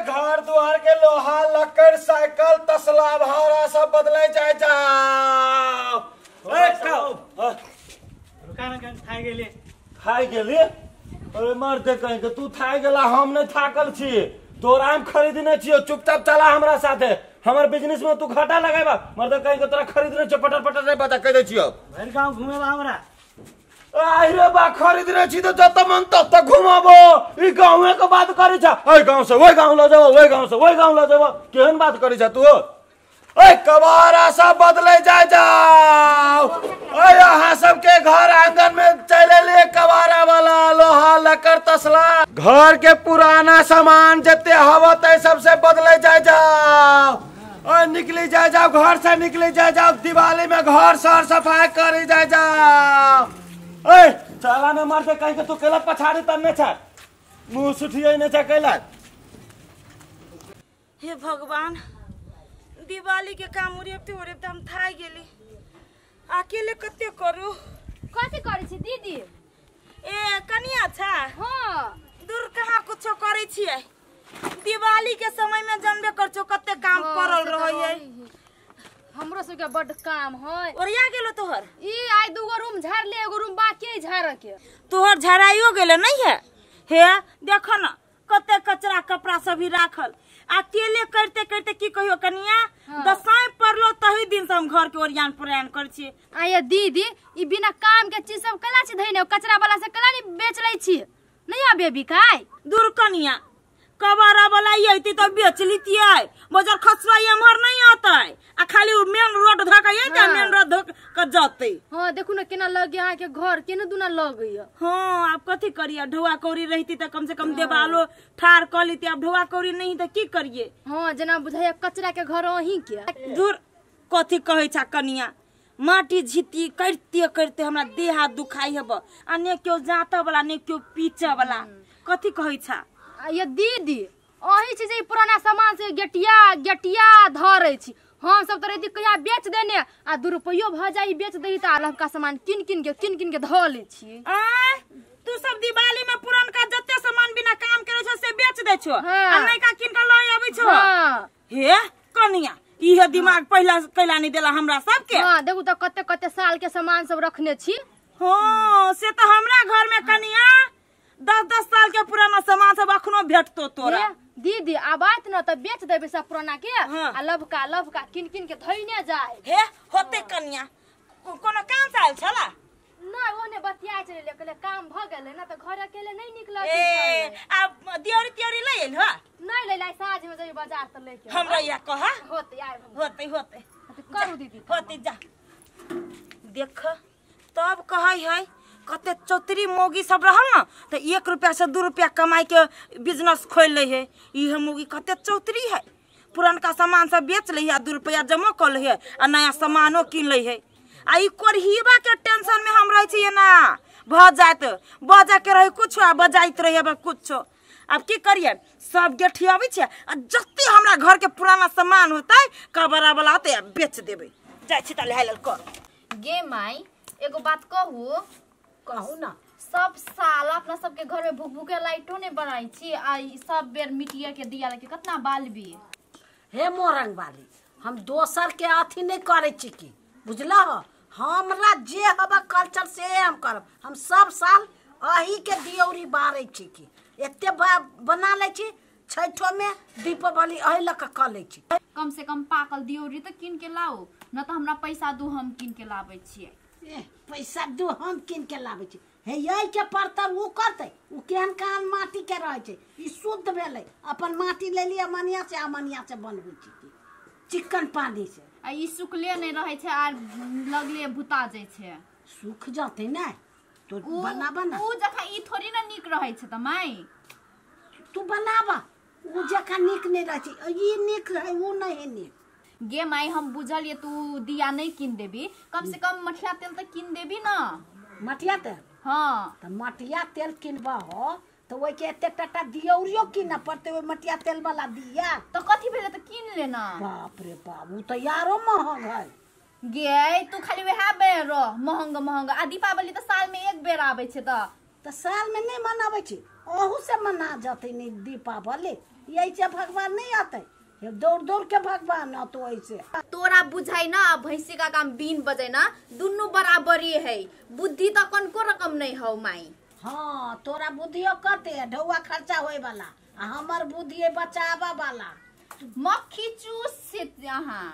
घर द्वार के लोहा लकड़ साइकिल तसला भारा सब बदले जाय जाओ। ए रुका ना कन थाई गेली। थाई गेली? अरे मर दे कहीं के तू थाई गेला, हम नहीं थाकल छी, तोरा हम खरीदने छियो, चुपचाप चला हमरा साथे, हमर बिजनेस में तू घाटा लगाबा, मर दे कहीं के तोरा खरीदने छियो, पटर पटर नहीं पता कह दे छियो। भर गांव घुमेबा हमरा। आहिरे बा खरीदने छी तो जत मन तत तक घुमाबो, ई गांवे के बात करै छ, ओइ गांव से ओइ गांव ल जाबो, ओइ गांव से ओइ गांव ल जाबो, केहन बात करै छ तू? ओइ कबारा सब बदले जाय जाओ। ओइ अहाँ सबके घर आंगन में चले ले कबारा वाला लोहा लकड़ तसला, घर के पुराना सामान जते हवा तै सबसे बदले जाय जाओ। ओइ निकली जाय जाओ घर से, निकली जाय जाओ, दिवाली में घर सर सफाई करी जाय जाओ। ओए चला न मार दे कहीं के तू केला पछाड़ी तन्ने छ, मुंह सुठियै ने छ केला। हे भगवान, दिवाली के काम उरेपते उरेपते हम थाक गेली, अकेले कते करू? कथि करै छी दीदी? ए कनिया छ? हां। दूर कहाँ कुछो करै छियै, दिवाली के समय में जानबे करछो कते काम पड़ल रहै। हमरो सबके बड काम है। ओरिया गेलो तोहर? ई आइ दूगो रूम झाड़ ले, एगो रूम बाकी है झाड़ के। तोहर झाड़ाइयो गेलो नहीं है? हे देखो न कते कचरा कपड़ा सब भी राखल, अकेले करते करते की कहियो कनिया। हाँ। दसाई पड़लो तही दिन से हम घर के ओरियान पुरान कर छी। आया दीदी ई बिना काम के चीज सब कला छी धइने, कचरा वाला से कला नहीं बेच लै छी, नहीं आबे बिकाय। दूर कनिया, कबारा वाला अयती तो बेच लीतियै, बजार खसवा एम्हर नहीं आतै, आ खाली मेन रोड धऽ के अयतै, मेन रोड धऽ के जतै। हां देखू न केना लग अहाँ के घर, केना दुना लगैया। हां आब कथी करियै, ढौआ कौड़ी रहती त कम से कम देवालो ठार क लीती, आब ढौआ कौड़ी नहीं त की करियै। हां जेना बुझाइया कचरा के घर अहीं के। दूर कथी कहै छा कनिया, माटी झिती करते करते हमरा देह हाथ दुखाइ हब, आ ने केओ जात वाला ने केओ पीचे वाला, कथी कहै छा? ये दीदी अही छी जे पुराना सामान से गेटिया गेटिया धरै छी, हम सब तो रहती कहिया बेच देने, आ 2 रुपयो भ जाई बेच दही त लहका सामान किन किन के किन किन के ध लै छी। आ तू सब दिवाली में पुरानका जते सामान बिना काम करे छो से बेच दै छो। हाँ। आ नयका किन के लय आबै छो। हाँ। हे कनिया इहे दिमाग पहिला कैला नहीं देला हमरा सबके। हां देखू त कते कते साल के सामान सब रखने छी। हां से त हमरा घर में कनिया 10-10 साल के पुराना सामान सब अखनो भेटतो तोरा। दीदी आब आयत न त बेच देबे सब पुराना के। हाँ। आ लभका लभका किन किन के धइने जाय। हे होते कनिया, कोनो काम से आयल छला? नहीं ओने बतिया चले कहले काम भ गेलै न त घर अकेले नहीं निकलत। ए आब दियोरी तियोरी ले आइल ह? नहीं ले लाई, साँझ में जइबे बाजार त लेके। हमरा या कह होते आइब हम। होते होते करू दीदी होते जा। देख तब कहै है कते चौतरी मोगी सब रहल न त 1 रुपया से 2 रुपया कमाई के बिजनेस खोल ले है। इहे मोगी कते चौतरी है, पुरनका सामान सब बेच ले है आ 2 रुपया जमा कर ले है आ नया सामानो किन ले है। आ ई कोरहिबा के टेंशन में हम रहै छियै ना, भ जात बजा के रहे कुछ आ बजाइत रहे अब कुछ। अब की करिए, सब गेठियाबै छियै आ जते हमरा घर के पुराना सामान होतै कबरा वाला होतै बेच देबै। जाइ छी त लहाय लेल कर। गे माई एगो बात कहू? कहू ना। सब साल अपना सबके घर में भूख भूखे लाइटो नहीं बनाई छी, आ सब बेर मिट्टिया के दिया लगे कितना बालबी। हे मोरंग वाली, हम दोसर के अथी नहीं करे छी की बुझला हो, हमरा जे हवा कल्चर से हम करब। हम सब साल अही के दियौरी बारै छी की, एते बना लै छी, छठो में दीपावली अही लऽ के कऽ लै छी। कम से कम पाकल दियौरी तऽ किन के लाओ न तऽ हमरा पैसा दू, हम किन के लाबै छियै। ए पैसा दू हम किन के लाबै छी। हे यही के पड़तै उ करतै, उ केहन कान माटी के रहै छै, ई शुद्ध भेलै, अपन माटी ले लिअ मनिया से आ मनिया से बनबै छी चिकन पानी से। आ ई सुखले नहीं रहै छै आ लगले भुता जाइ छै। सुख जतै ने तो बनाबा ना। उ जखा ई थोड़ी ना नीक रहै छै त माई। तू बनाबा, उ जखा नीक नहीं रहै छै, ई नीक है उ नहीं है नीक। गे माई हम बुझलिए तू दिया नहीं किन देबी, कम से कम मठिया तेल त किन देबी ना। मठिया तेल? हाँ त मठिया तेल किनबा हो त ओइ के एते टाटा दियौरियो किन पड़तै, ओइ मठिया तेल वाला दिया त कथी भेलै त किन लेना। बाप रे बाप, उ त यारो महंग है। गे तू खाली वएह बेर रह महंग महंग, आ दीपावली त साल में एक बेर आबै छै। त साल में नहीं मनाबै छी, अहू से मना जतै नहीं दीपावली यही से भगवान नहीं आते दौड़ दौड़ के भगवान आतो ऐसे तोरा बुझाई ना आ भैंसी का काम बीन बजे ना दुनू बराबरी है बुद्धि तो कनको रकम नहीं हौ माई। हाँ तोरा बुद्धियो कते ढौआ खर्चा होए वाला आ हमर बुद्धि बचावा वाला। मक्खी चूस से यहाँ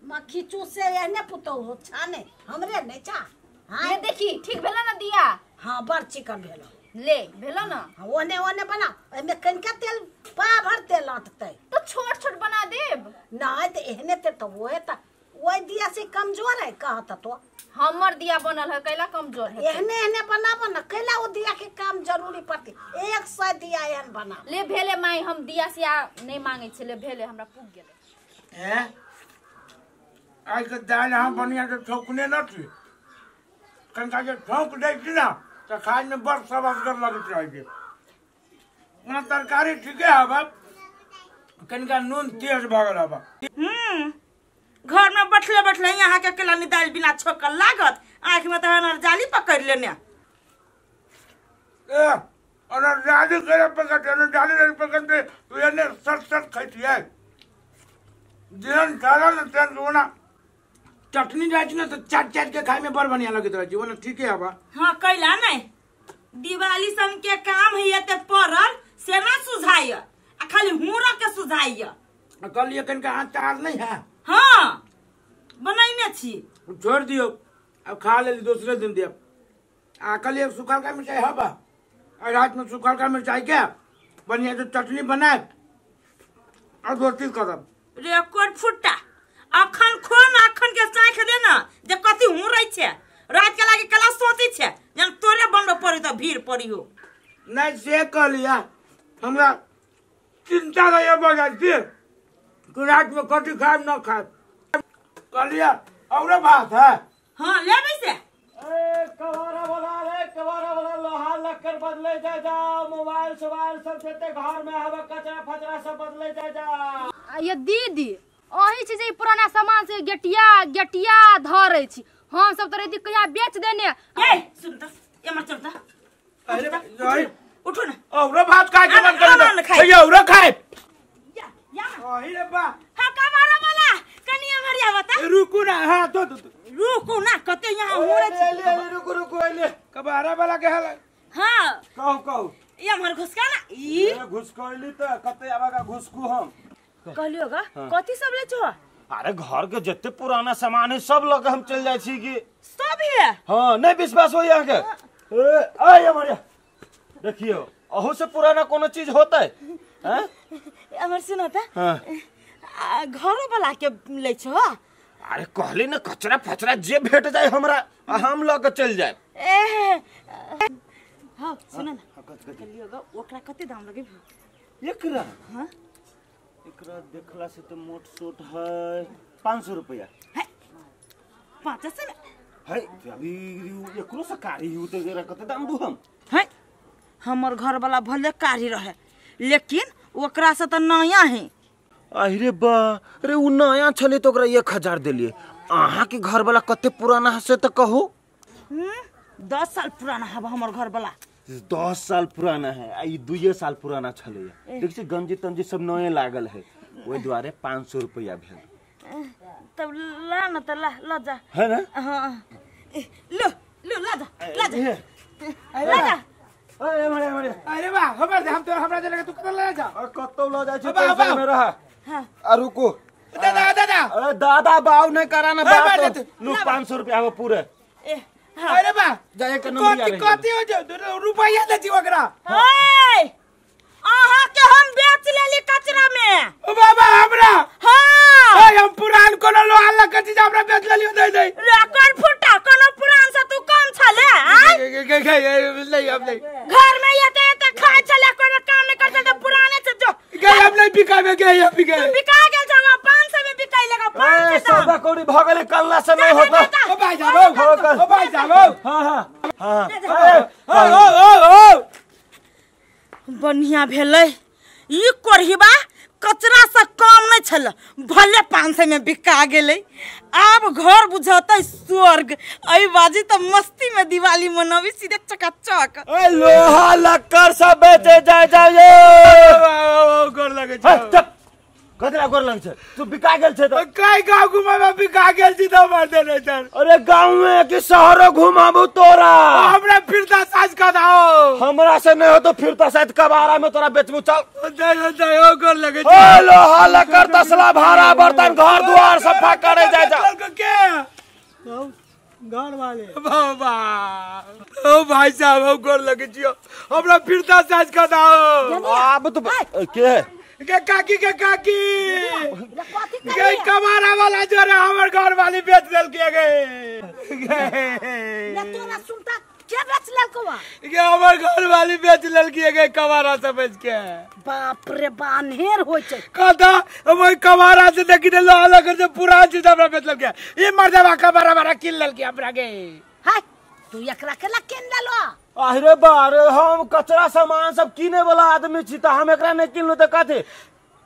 मक्खी चूस से एहने पुतौ हो छाने हमरे नहीं चा। हाँ ये देखी ठीक भेला ना दिया। हाँ बड़ चिकन भेलो ले भेलो ना। ओने ओने बना एमे कनिका तेल पा भर तेल अटतै तो छोट छोट बना देब नहीं तो एहने ते तो ओहे त ओइ दिया से कमजोर है कहत तो हमर दिया बनल है कैला कमजोर है एहने एहने बनाब न कैला ओ दिया के काम जरूरी पड़ते 100 दिया एहन बना ले भेले माई हम दिया से आ नहीं मांगे छे ले भेले हमरा पुग गेले। हैं आज के दाल हम बढ़िया से ठोकने न थी कनिका जे ठोक दै छी ना तो खाए में बड़ सवादगर लगैत रहै छै। ओना तरकारी ठीके हबा कनिका नून तेज भऽ गेल हबा। घर में बैठले बैठले यहाँ के अकेला दाल बिना छोकल लागत आँख में तो जाली पकड़ लेने। ए अनर जाली करे पकड़ अनर जाली रे पकड़ते तू एने सट सट खैतियै जेहन खाला न तेहन ओना चटनी रहै छै ने तो चाट चाट के खाए में बड़ बढ़िया लगैत रहै छै ओना ठीके हबा। हाँ कैला नहीं दिवाली सन के काम है ते पड़ल से ना सुझाइय आ खाली हुरा के सुझाइय। कहलिए कनिका अचार नहीं है। हाँ बनैने छी छोड़ दियो अब खा ले दूसरे दिन दियो। आ कहलिए सुखल का मिर्चाई हबा और रात में सुखल का मिर्चाई के बढ़िया से चटनी बनाए और रोटी करब। रिकॉर्ड फुट्टा अखन खो न अखन के साख दे न जे कथी हूँ रही छे रात के लागे कला सोची छे जन तोरे बनबो पड़ी तो भीड़ पड़ी हो। नहीं से कहलिया हमरा चिंता रहे भऽ जाइ छै कि रात में कथी खायब न खायब। कहलिया औरो भात है। हाँ लेबै से ए कवारा वाला रे कवारा वाला लोहा लक्कड़ बदले जा जाओ मोबाइल सोबाइल सब जते घर में हवा कचरा फचरा सब बदले जा जा। ये दीदी अही छी जे पुराना सामान से गेटिया गेटिया धरै छी हम सब तो रेदी कहिया बेच देने। ए सुन त एमर चल त अरे उठो न औरो भात खाय के मन करे भैया औरो खाय या या अही रे बा। हां कवारा वाला कनी एमर आवता रुकू ना। हां तो रुकू ना कते यहां हो रे ले ले रुकू रुकू ले कबारा वाला के हाल। हां कहू कहू एमर घुसका ना ई घुसकैली त कते आवागा घुसकू हम कहलियो गा कथी सब ले छो। अरे घर के जते पुराना सामान है सब लग हम चल जाय छी कि सब है। हां नहीं विश्वास हो यहाँ के ए आय हमारे देखियो अहू से पुराना कोनो चीज होता है हैं हमर सुनो त। हां घरो वाला के ले छो। अरे कहली ना कचरा फचरा जे भेट जाए हमरा हम लग के चल जाए। ए हां सुनो ना कहलियो गा ओकरा कते दाम लगे एकरा। हां एकरा देखला से तो मोट सोट है 500 रुपया है 500 में है अभी एकरो से कारी हु तो जरा कते दाम दू हम है। हमर घर वाला भले कारी रहे लेकिन ओकरा से तो नया है। अरे बा अरे उ नया छले तो ओकरा 1000 देलिए अहाँ के घर वाला कते पुराना है से तो कहू। 10 साल पुराना है हमर घर वाला। 10 साल पुराना है आ ई 2 साल पुराना छले देख छी गंजी तंजी सब नए लागल है ओइ दुआरे 500 रुपया भेल। तब ला न त ला ल जा है ना। हां लो लो ला जा ला जा ला जा। ए हमारे हमारे अरे बा हमर दे हम तो हमरा दे लगे तू कत ले जा और कतौ ल जा छी पैसा में रह। हां आ रुको दादा दादा अरे दादा बाऊ नहीं कराना बात लो 500 रुपया हो पूरे। ए अरे बा जा एक नंबर कथी कथी हो जो रुपया दे छी ओकरा। ओए अहाँ के हम बेच लेली कचरा में। ओ बाबा हमरा। हां ओए हम पुरान कोनो लोहा लग चीज हमरा बेच लेली दे दे रेकॉर्ड फुटा कोनो पुरान से तू कम छले आ के के नहीं अब नहीं घर में एते एते खाय छले कोनो काम नहीं करते त पुराने से जो गए हम नहीं बिकावे गए हम बिकावे बिका गेल छौ 500 में बिकाई लगा 500 सौदा कौड़ी भ गेलै कल्ला से नहीं होता। ओ भाई साहब ओ भाई साहब। हां हां हां ओ ओ ओ बढ़िया भेलै ई कोरहिबा कचरा से कम नहीं छल, भले 500 में बिका गेलै। आब घर बुझतै स्वर्ग। अई बाजी त मस्ती में दिवाली मनबी सीधे चकाचक। ए लोहा लक्कड़ सब बेचे जाय जाय यो गोर लगे छै। कतरा गोर लगे छै? तू बिका गेल छै त काय गांव घुमाबे बिका गेल छी त मार देने छै। अरे गांव में कि शहरो घुमाबू तोरा। हमरा फिरता साज क दाओ। हमरा से नहीं हो तो फिरता साज कबाड़ा में तोरा बेचबू। चल जाय जाय ओ गोर लगे छै। ए लोहा लक्कड़ तसला भाड़ा बर्तन घर द्वार सफा करे जाय जा। के घर वाले बाबा ओ भाई साहब ओ गोर लगे छियो, हमरा फिरता साज क दाओ। आब तो के के काकी के काकी के कबाड़ा वाला जो रे हमर घर वाली बेच देलके गे। ने तोरा सुनता के बेच लेलको के? हमर घर वाली बेच लेलके गे कबाड़ा से बेच के। बाप रे बान्हेर होय छै। कहता ओइ कबाड़ा से देखि दे लोहा लकर से पूरा चीज हमरा बेच लेलके। ई मर्दवा कबाड़ा वाला किन लेलके हमरा गे। हाय तू एकरा के ला किन लेलो? अरे बारे हम कचरा सामान सब किने वाला आदमी छी त हम एकरा नहीं किनलु त कथी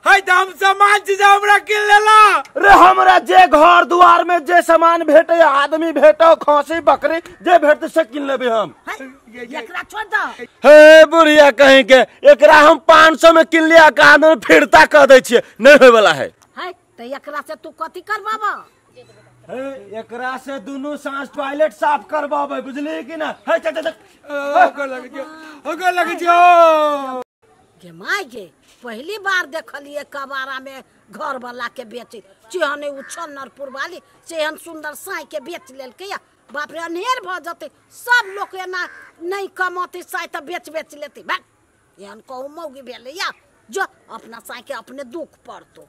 है? त हम सामान चीज हमरा किन लेला रे। हमरा जे घर द्वार में जे सामान भेटे आदमी भेटो खसी बकरी जे भेटते से किन लेबे हम। एकरा छोड़ दो। हे बुढ़िया कहीं के एकरा हम 500 में किन लिया कान फिरता कह दै छियै, नहीं होय वाला है। है त एकरा से तू कथी करबाबा? हे एकरा से दुनू सांस टॉयलेट साफ करबाबे, बुझली कि ना? हे चल चल ओकर लगे छियो, ओकर लगे छियो। गे my गे पहली बार देखलिए कबाड़ा में घर वाला के बेचे चेहने उ छन्नरपुर वाली चेहन सुंदर साई के बेच लेलकै। बाप रे अनहेर भ जते सब लोग एना नहीं कमाते साई त बेच बेच लेते। भाग एहन कहू मौगी भेलै या जो अपना साई के अपने दुख पड़तो।